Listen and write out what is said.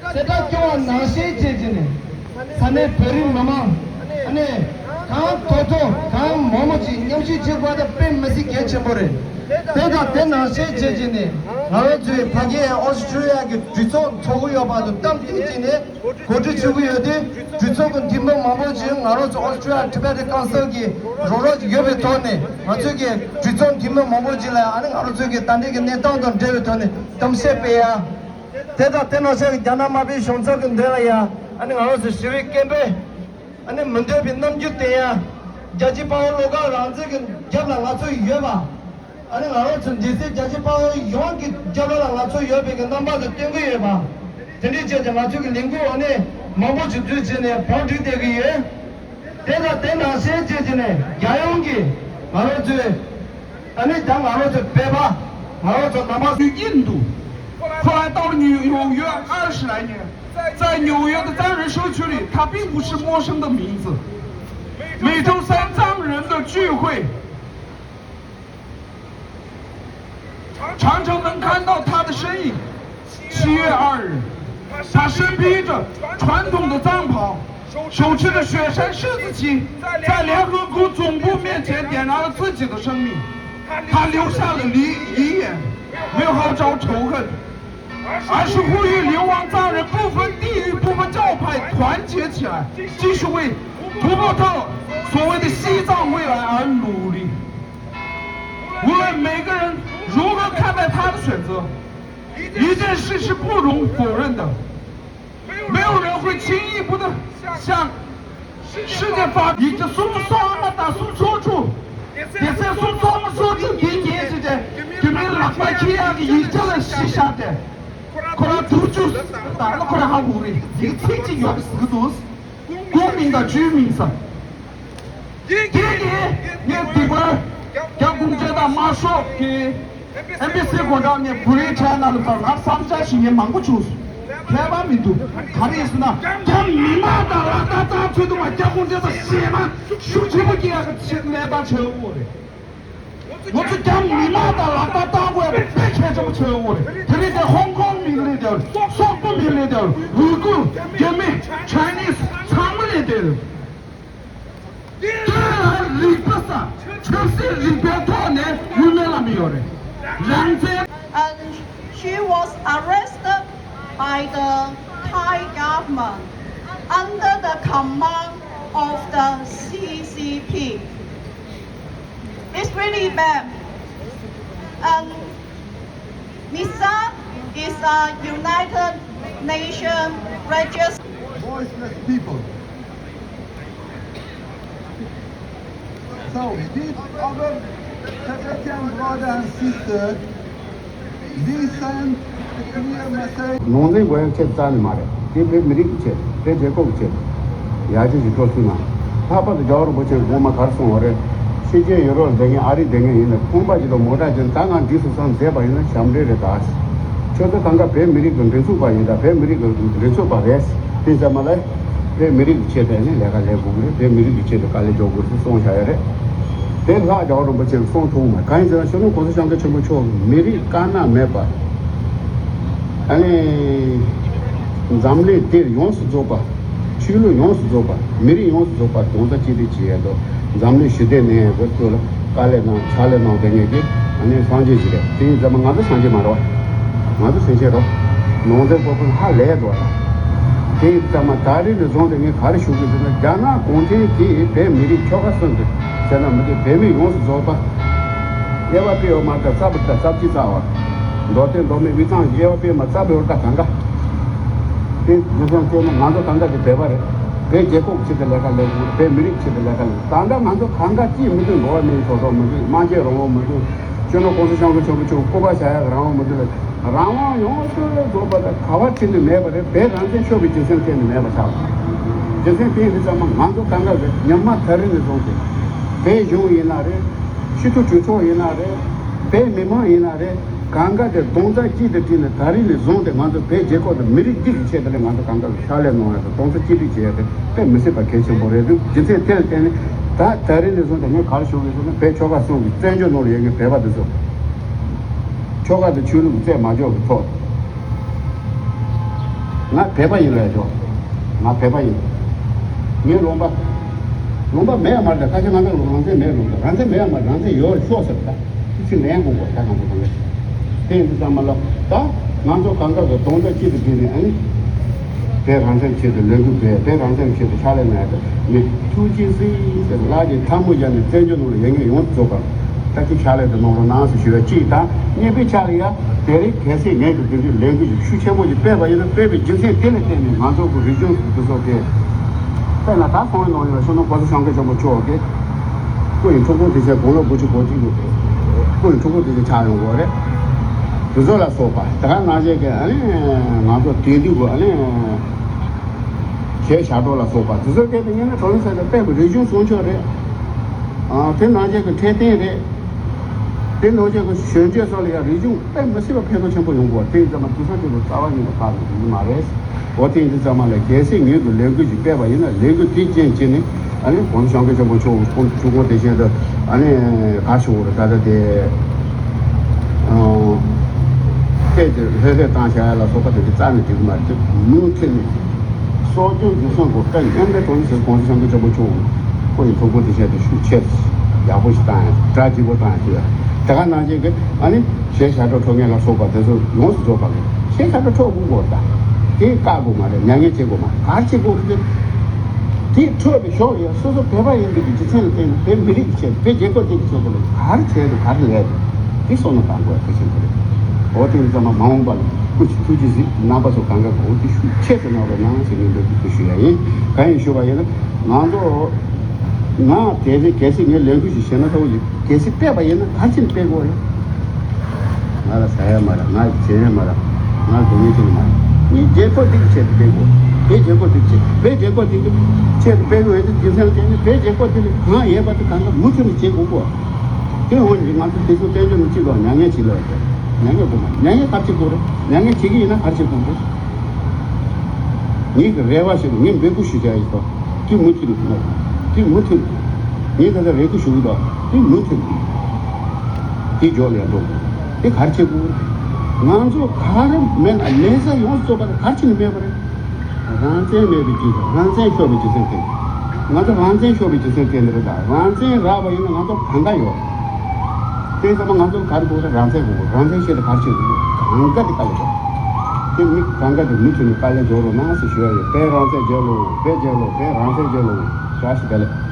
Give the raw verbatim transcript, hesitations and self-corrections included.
གསལ་བསྒྲགས་སྐྱོང་བ་ནང་བཞིན་བྱས་བྱས་ནས། ས་གནས་བོད་རིགས་མི་མང་ཨ་ནི་གང་ཐུབ་ཐུབ་གང་མང་མང་ཅིག་མཉམ་ཞུགས་བྱེད་དགོས་པ་དེ་དཔེ་མི་སྲིད་གལ་ཆེན་པོ་རེད། དེ་དང་དེ་ནང་བཞིན་བྱས་བྱས་ནས། ང་རང་ཚོའི་ཕ་གིའི་ཨོ་སི་ཁྲུ་ལི་ཡ་གི་གྲོས་ཚོགས་ཚོགས་ཀྱི་ཡོད་པ་དང་། གཏམ་དུས་བྱས་ནས་གོ་སྒྲིག་བྱེད་ཀྱི་ཡོད་དེ། གྲོས་ཚོགས་ཀྱི་འཐུས་མི་མང་པོ་ཅིག་ང་རང་ཚོ་ཨོ་སི་ཁྲུ་ལི་ཡ་ཊི་བེ་ཊན་ཀའུན་སིལ་གྱི་རོགས་རོགས་ཡོད་པའི་ཐོག་ནས། ང་ཚོའི་གི་གྲོས་ཚོགས་འཐུས་མི་མང་པོ་ཅིག་ལ་ཨ་ནི་ང་རང་ཚོའི་གི་ད་ལྟའི་གི་གནས་སྟངས་དང་འབྲེལ་བའི་ཐོག་ནས་གཏམ་བཤད་སྤེལ་ཡ། དེ་དང་དེ་ནང་བཞིན་རྒྱ་ནག་དམར་པོའི་གཞུང་ཚབ་ཀྱི་མདུན་ལ་ཡ། ཨ་ནི་ང་རང་ཚོ་ཞི་བའི་སྐད་འབོད། ཨ་ནི་མི་འདོད་པའི་རྣམ་འགྱུར་བསྟན་ཡ། རྒྱལ་གཅེས་དཔའ་བོ་བློ་དགའ་རང་བཙན་གྱི་རྒྱབ་ལ་ང་ཚོ་ཡོད་པ། ཨ་ནི་ང་རང་ཚོ་འདི་སའི་རྒྱལ་གཅེས་དཔའ་བོ་ཡོངས་ཀྱི་རྒྱབ་ལ་ང་ཚོ་ཡོད་པའི་གི་རྣམ་པ་དེ་སྟོན་གྱི་ཡོད་པ། དེ་འདྲའི་ཆེད་དུ་ང་ཚོའི་གི་ལས་འགུལ་ཨ་ནི་མང་པོ་ཞིག་བསྡུས་བྱས་ནས་བང་བསྒྲིགས་བསྡད་ཀྱི་ཡོད། དེ་དང་དེ་ནང་བཞིན་བྱས་བྱས་ནས་རྒྱལ་ཡོངས་ཀྱི་ང་རང་ཚོའི། ཨ་ནི་ད་ང་རང་ཚོ་བོད་པ། ང་རང་ཚོ་ནང་པ། 印度，后来到了纽纽约二十来年，在纽约的藏人社区里，他并不是陌生的名字。每周三藏人的聚会，常常能看到他的身影。七月二日，他身披着传统的藏袍，手持着雪山狮子旗，在联合国总部面前点燃了自己的生命。他留下了遗遗言，没有号召仇恨，而是呼吁流亡藏人不分地域、不分教派团结起来，继续为图伯特所谓的西藏未来而努力。无论每个人如何看待他的选择，一件事是不容否认的。 没有人会轻易不得向世界发，ཡིག་ཆ་གསུམ་གསུམ་མ་དང་གསུམ་ཚོགས་དྲུག་སྡེ་ཚན་གསུམ་གསུམ་མ་ཚོགས་དྲུག་འདི་ཉིད་ཀྱི་རྗེས་དེ་མིན་ལག་པ་འཁྱེར་ཡག་གི་ཡིག་ཆ་ལ་གཞི་བཞག་སྟེ། ཁོ་རང་དྲུག་ཅུ་ད་ལ་ཁོ་རང་ཧ་གོ་རེད། ཡིག་ཚིག་ཅིག་ཡོད་པའི་ཟིག་འདུག་སྐུ་མིང་དང་ཆུའི་མིང་ཟེར། དེ་ནི་ངས་འདི་པར་རྒྱ་གུང་ཁྲན་ཏང་དམར་ཤོག་གི་ཨེམ་བྷི་སི་སྒོ་འགྲམ་ནས་བུ་རའི་ཁྲལ་ན་ལ་ཚར་ལབ་བསམ་འཆར་ཞིག་ངས་མང་པོ་བྱུང་སོང་། ཁྱད་པར་མི་འདུག་ག་རེ་ཡིན་ཟེར་ན། རྒྱ་མི་དམངས་དང་ལག་བསྟར་བཏང་ཚུལ་དུ་མ་རྒྱ་གུང་ཁྲན་ཏང་གཞས་མ་ཤུགས་ཆེན་པོ་སྐྱེ་ཡག་གི་ཆེད་གནས་སྟངས་བྱེད་དགོས་རེད། ང་ཚོ་རྒྱ་མི་དམངས་དང་ལག་བསྟར་བཏང་དགོས་པ་དཔེ་གལ་ཆེན་པོ་ཆགས་ཡོད་རེད། དེ་རིང་དེ་ཧོང་ཀོང་མི་ལས་དེ་སོག་པོ་མི་ལས་དེ་ཝུ་གུར་རྒྱ་མི་ཆའི་ནིས་ཚང་མ་ལས་དེ། དེ་ལ་རིག་པ་ས་ཆབ་སྲིད་རིག་པའི་ཐོག་ནས་ཡུལ་མེད་ལ་མི་ཡོད་རེད། རང་བཙན། And she was arrested by the Thai government under the command of the C C P. It's really bad. And Misa is a United Nations registered voiceless people. So, dear our Tibetan brother and sister, we send a clear message. ནང་འཛིང་དགོས་ཡག་ཆེད་རྩ་ནས་མ་རེད། དེ་བོད་མི་རིགས་ཀྱི་ཆེད། བོད་རྒྱལ་ཁབ་ཀྱི་ཆེད། ཡར་རྒྱས་ཀྱི་འགྲོ་ཚུལ་ནང་། ལྷག་པར་དུ་རྒྱལ་བ་རིན་པོ་ཆེས་སྔོན་མ་ག་རེ་གསུངས་པ་རེད། ཕྱི་རྒྱལ་ཡུ་རོབ་ལ་བསྡད་མཁན་ཨ་རི་བསྡད་མཁན་ཡིན་ན་ཁང་པ་ཅིག་དང་མོ་ཊ་ཅིག་ད་ང་འགྲིག་སོང་བསམ་བསྡད་པ་ཡིན་ན་ཞབས་འདྲེན་རེད་ད། ཁྱོད་ཚོ་གང་ག་བོད་མི་རིགས་ཀྱི་མགྲིན་ཚབ་པ་ཡིན་ད། བོད་མི་རིགས་ཀྱི་མགྲིན་ཚབ་པ་རེད། དེ་ཙམ་མ་ལས་བོད་མི་རིགས་ཀྱི་ཆེད་དུ་ནི་ལས་ཀ་ལས་དགོས་ཀྱི་རེད། བོད་མི་རིགས་ཀྱི་ཆེད་དུ་དཀའ་ལས་རྒྱག་དགོས་ཟེར་གསུངས་བཞག་ཡ་རེད། དེ་ལྷག་རྒྱལ་བ་རིན་པོ་ཆེས་གསུངས་ཐུབ་མ་གང་ཡིན་ཟེར་ན་སྤྱི་ནོར་གོང་ས་སྐྱབས་མགོན་ཆེན་པོ་མཆོག་མི་རིགས་དཀར་ནག་མེད་པ། ཨ་ནི། འཛམ་གླིང་འདིར་ཡོངས་སུ་རྫོགས་པ། ཆོས་ལུགས་ཡོངས་སུ་རྫོགས་པ། མི་རིགས་ཡོངས་སུ་རྫོགས་པ་རྡོག་རྩ་གཅིག་སྒྲིལ་བྱེད་ཡས་དོ། འཛམ་གླིང་ཞི་བདེ་གནས་ཡས་དོ་ལ་དཀའ་ལས་གནང་ཕྱག་ལས་གནང་བསྡད་མཁན་གྱི་ཨ་ནི་སངས་རྒྱས་ཅིག་རེད། དེ་ཡིན་ཙང་མ་ང་ཚོ་སངས་རྒྱས་མ་རེད་བ། ང་ཚོ་སེམས་ཅན་རེད། ནང་ཚན་པོ་ཕུན་ཧ་ལས་དོ་ལ། དེ་ཡིན་ཙང་མ་ད་རེས་ནས་བཟུང་སྟེ་ངས་ག་རེ་ཞུ་གི་ཟེར་ན། རྒྱ་ནག་གུང་ཁྲན་གྱིས་བོད་མི་རིགས་ཁྱོ་ག་གསོན་ཏེ་ཟེར་ན་མི་འདུག་བོད་མི་ཡོངས་སུ་རྫོགས་པ། དབྱེ་བ་སྤེལ་བ་མ་ད་རྩ་བ་ད་རྩ་བ་གཅིག་རྩ་བ། མདོ་སྟོད་མདོ་སྨད་དབུས་གཙང་དབྱེ་བ་སྤེལ་མ་རྩ་བའི་བར་ད་གང་ག་དེ་རྒྱུ་མཚན་བརྟེན་ནས་ང་ཚོ་གང་ག་གི་བོད་པ་རེད། བོད་རྒྱལ་ཁབ་ཆེད་དུ་ལས་ཀ་ལས་དགོས། བོད་མི་རིགས་ཆེད་དུ་ལས་ཀ་ལས། ད་ལྟ་ང་ཚོ་གང་ག་ཅིས་མི་འདུག་འགྲོ་བ་མིའི་ཐོབ་ཐང་མི་འདུག་སྨྲ་བརྗོད་རང་དབང་མི་འདུག་སྤྱི་ནོར་གོང་ས་སྐྱབས་མགོན་ཆེན་པོ་མཆོག་སྐུ་པར་བཞག་ཡག་རང་དབང་མི་འདུག་རང་དབང་ཡོངས་སུ་རྫོགས་པ་དང་ག་བ་ཁྲིད་དུ་མེད་པ་རེད། བོད་རང་བཙན་ཤོར་བའི་རྒྱུ་མཚན་གཏན་ནས་མེད་པ་ཆགས། རྒྱུ་མཚན་དེ་ཡིན་ཙང་མ་ང་ཚོ་གང་ག་རེད། ཉི་མ་ད་རེས་ནས་བཟུང་སྟེ་བོད་གཞུང་ཡིན་ན་རེད། སྤྱི་འཐུས་གྲོས་ཚོགས་ཡིན་ན་རེད། བོད་མི་མང་ཡིན་ན་རེད། གང་ག་དེ་རྡོག་རྩ་གཅིག་ཏུ་བསྒྲིལ་ནས་ད་རེས་ནས་བཟུང་སྟེ་ང་ཚོ་བོད་རྒྱལ་ཁབ་དང་མི་རིགས་འདི་གི་ཆེད་དུ་ལས་ང་ཚོ་གང་ག་ཕྱག་ལས་གནང་ཡ་དང་རྡོག་རྩ་གཅིག་སྒྲིལ་བྱེད་ཡ་དེ་དཔེ་མི་སྲིད་པ་གལ་ཆེན་པོ་རེད་འདུག་རྒྱུ་མཚན་དེ་ལ་བརྟེན་ནས་ད་ད་རེས་ནས་བཟུང་སྟེ་ངས་ག་རེ་ཞུ་གི་ཡོད་ཟེར་ན། བོད་ཆོལ་ཁ་གསུམ་གྱི་བཙན་བྱོལ་ནང་ལ་ཡོད་མཁན་བོད་པ་དེ་ཚོ་ཆོལ་ཁ་དང་ཆོས་ལུགས་རྩོད་མ་འཇོག་གི་ཐོག་ང་བོད་པ་ཡིན་ལབ་ཡ་ཆོག་ང་བོད་པ་ཡིན། ངའི་ལུང་པ། ལུང་པ་མེད་ཡ་མ་རེད། ཁ་ཤས་ང་ཚོ་རང་བཙན་མེད་ལུང་པ། རང་བཙན་མེད་ཡ་མ་རེད། རང་བཙན་ཡོད་རེད་ཤོག་ཟེར་ད། ཁྱེད་ཚོས་ལན་དགོས་གོ་ད་གང་པོ་གང་ལ། དེ་ཡིན་དུས་ཙམ་མ་ལ་ད་ང་ཚོ་གང་ག་གི་གདོང་ཐག་གཅིག་ཏུ་བསྒྲིལ་ནས་ཨ་ནི། བོད་རང་བཙན་ཆེད་དུ་ལས་འགུལ་སྤེལ། བོད་རང་བཙན་ཆེད་དུ་ཕྱག་ལས་གནང་ཡ་དང་ནི་ཐུགས་རྗེ་གཟིགས་ཟེར་ལག་གི་ཐལ་མོ་སྦྱར་ནས་བཙན་བྱོལ་ནང་ལ་ཡོད་མཁན་ཡོངས་སུ་རྫོགས་པར་ད་ཅིག་ཕྱག་ལས་དུ་གནང་རོགས་གནང་ཟེར་ཞུ་བ་གཅིག་དང་། གཉིས་པའི་ཆ་ལ་ཡ་དེ་རིང་གལ་སྲིད་ངས་ཀྱི་དེ་འདྲའི་ལས་འགུལ་ཞིག་ཤུགས་ཆེན་པོ་ཞིག་སྤེལ་བ་ཡིན་ན་སྤེལ་བའི་རྒྱུ་མཚན་དེ་ལ་བརྟེན་ནས་ང་ཚོ་གི་རིག་གཞུང་དེ་ཚོ་དེ་དཔེར་ན་ད་སོང་བའི་ནང་ཡོད་ཤོ་ནོ་གོ་ས་ཤང་ཀེ་ཆེན་པོ་མཆོག་གིས་སྐུ་ཡི་འཁྲུངས་སྐར་དེ་ཚེ་དགུང་ལོ་དགུ་བཅུ་གོ་གཅིག་ཡོད་པའི་སྐུ་ཡི་འཁྲུངས་སྐར་དེ་ཚེ་ཆགས་ཡོང་གི་རེད། དེ་ཚོ་ལ་སོགས་པ་དེ་ག་ནང་བཞིན་གྱི་ཨ་ནི་ང་ཚོ་དེང་དུས་ཀྱི་ཨ་ནི་གཞས་ཞབས་བྲོ་ལ་སོགས་པ་དེ་ཚོ་སྐད་དུ་སྙན་ན་གྲོགས་ལ་ཟེར་ཏེ་དཔེ་མི་རིག་གཞུང་སྲུང་སྐྱོབ་རེད། ཨ་དེ་ནང་བཞིན་གྱི་འཕྲོད་བསྟེན་རེད། དེ་ནང་བཞིན་གྱི་གཞོན་སྐྱེས་ཚོ་ལ་ཡང་རིག་གཞུང་དཔེ་མི་སྲིད་པ་ཕན་ཐོགས་ཆེན་པོ་ཡོང་གི་རེད། དེ་ཡིན་ཙང་མ་དེང་སང་དུས་ལ་རྩ་བ་ཉིད་ནས་བཀག་ནས་ཡོད་མ་རེད། འོ་དེ་ཡིན་དུས་ཙམ་མ་ལ་གལ་སྲིད་ངོས་ཀྱི་ལས་འགུལ་ཞིག་སྤེལ་བ་ཡིན་ན་ལས་འགུལ་དེ་རྐྱེན་བྱས་ནས་ཨ་ནི་གོང་ས་སྐྱབས་མགོན་ཆེན་པོ་མཆོག་ཁོང་ཐུགས་དགོངས་དེ་བཞིན་དུ་ཨ་ནི་ག་ཞུ་དགོས་རེད། ད་ལྟ་དེ་ཨ་སྐད་དེ་ལྷོད་ལྷོད་བཏང་བྱ་ཡ་ལ་སོགས་པ་དེ་དེ་རྩ་ནས་འགྲིག་གི་མ་རེད། མུ་མཐུད་ནས་སྲོལ་རྒྱུན་འཛིན་སྲུང་དགོས། སྐབས་ཡོན་ཏན་གྲོང་ཟེར་གོང་ས་སྐྱབས་མགོན་ཆེན་པོ་མཆོག་ཁོ་ཡི་ཐུགས་དགོངས་དེ་བཞིན་དུ་ཤུགས་ཆེ་ཡག་པོ་ཞིག་བཏང་ཡ་གྲ་རྒྱས་པོ་བཏང་ཡ་ཞུ་ཡ། དེ་ག་ནང་བཞིན་གྱི་ཨ་ནི་གཞས་ཞབས་བྲོ་འཁྲབ་མཁན་ལ་སོགས་པ་དེ་ཚོ་ཡོངས་སུ་རྫོགས་པ་གི་གཞས་ཞབས་བྲོ་འཁྲབ་དགོས་གོ། ད་དེ་བཀག་དགོས་མ་རེད། མྱ་ངན་བྱེད་དགོས་མ་རེད། ག་རེ་བྱེད་དགོས་རེད། དེ་འཁྲབ་པའི་ཞོར་ལ་སོ་སོ་བོད་པ་ཡིན་པའི་རྒྱུ་མཚན་ལ་བརྟེན་ནས་བོད་མི་རིགས་ཀྱི་ཆེད་དུ་བོད་རྒྱལ་ཁབ་འདི་གི་ཆེད་དུ་ལ་ག་རེ་བྱས་འདུག་ག་རེ་ལས་འདུག་དེ་བསམ་བློ་བཏང་དགོས་ཡ་གལ་ཆེན་པོ་རེད། འོ་དེ་ཡིན་ཙང་མ་མ་འོངས་པ་ལ་སྐུ་མཁྱེན་ཐུགས་རྗེ་གཟིགས། རྣམ་པ་ཚོ་གང་ག་གོ་དེ་ཤུགས་ཆེ་ཙམ་གནང་རོགས་གནང་ཟེར་ངས་འབོད་སྐུལ་ཞུ་ཡ་ཡིན། གང་ཡིན་ཞུ་བ་ཡིན་ན་ང་ཚོ་ང་དེ་རིང་གལ་སྲིད་ངས་ལས་འགུལ་ཞིག་བྱས་ན་ཐོག་གི་གལ་སྲིད་སྤེལ་བ་ཡིན་ན་ག་རེ་བྱས་ནས་སྤེལ་དགོས་རེད། ང་ལ་ཟ་ཡ་མ་རག་ང་ལ་བྱེད་ཡ་མ་རག་ང་སྡུག་བསྔལ་ཅིག་མ་རེད། ངས་རྒྱལ་ཁབ་འདི་གི་ཆེད་དུ་སྤེལ་དགོས། བོད་རྒྱལ་ཁབ་འདི་གི་ཆེད། བོད་རྒྱལ་ཁབ་འདི་གི་ཆེད་དུ་སྤེལ་དགོས་ཡོད་དུས་རྒྱུ་མཚན་ལ་བརྟེན་ནས་བོད་རྒྱལ་ཁབ་འདི་ལ་གང་ཡོད་པ་དེ་གང་ག་མུ་མཐུད་ནས་བྱེད་དགོས་གོ། དེ་འོན་ཀྱང་ང་ཚོ་དེ་ཚོ་བཙན་བྱོལ་ནང་སྤྱི་ཚོགས་མྱ་ངན་བྱེད་ལ་ཡོད་དེ། མྱ་ངན་དགོས་མ་མྱ་ངན་ག་རེ་བྱེད་དགོས་རེད། མྱ་ངན་བྱེད་ཀྱི་ཡིན་ན་ག་རེ་བྱེད་དགོས་རེད། ངེད་ཀྱི་རེ་བ་ཞིག་ངས་འབོད་སྐུལ་ཞུ་བྱ་ཡིན་ཏོ། དེ་མུ་མཐུད་ནས་གནང་། དེ་མུ་མཐུད་ནས། ངས་ད་ལྟ་རེ་སྐུལ་ཞུ་གི་འདུག་དེ་མུ་མཐུད་ནས། དེ་འཇོག་ལས་འགྲོ། དེ་ག་རེ་བྱེད་དགོས། ང་ཚོ་ག་རེ་མེད་ན་ལས་ས་ཡོངས་སུ་རྫོགས་པ་དེ་ག་རེ་བྱས་ནས་མེད་པ་རེད། རང་བཙན་མེད་པའི་རྒྱུ་མཚན། རང་བཙན་ཤོར་བའི་རྒྱུ་མཚན་དེ། ང་ཚོ་རང་བཙན་ཤོར་བའི་རྒྱུ་མཚན་དེ་འདི་རེད། ད་རང་བཙན་རག་པ་ཡིན་ན་ང་ཚོ་གང་ག་ཡོད། དེ་ཚང་མ་ང་ཚོ་ག་རེ་དགོས་རེད། རང་བཙན་དགོས། རང་བཙན་ཆེད་དུ་ག་རེ་བྱེད་དགོས། གང་ག་དེ་དཀའ་ལས་ཆེ། དེ་མི་གང་ག་དེ་མུ་མཐུད་ནས་དཀའ་ལས་འཇོག་རོགས་གནང་ཟེར་ཞུ་ཡ་ཡོད། བོད་རང་བཙན་རྒྱལ་ལོ། བོད་རྒྱལ་ལོ། བོད་རང་བཙན་རྒྱལ་ལོ། བཀྲ་ཤིས་བདེ་ལེགས།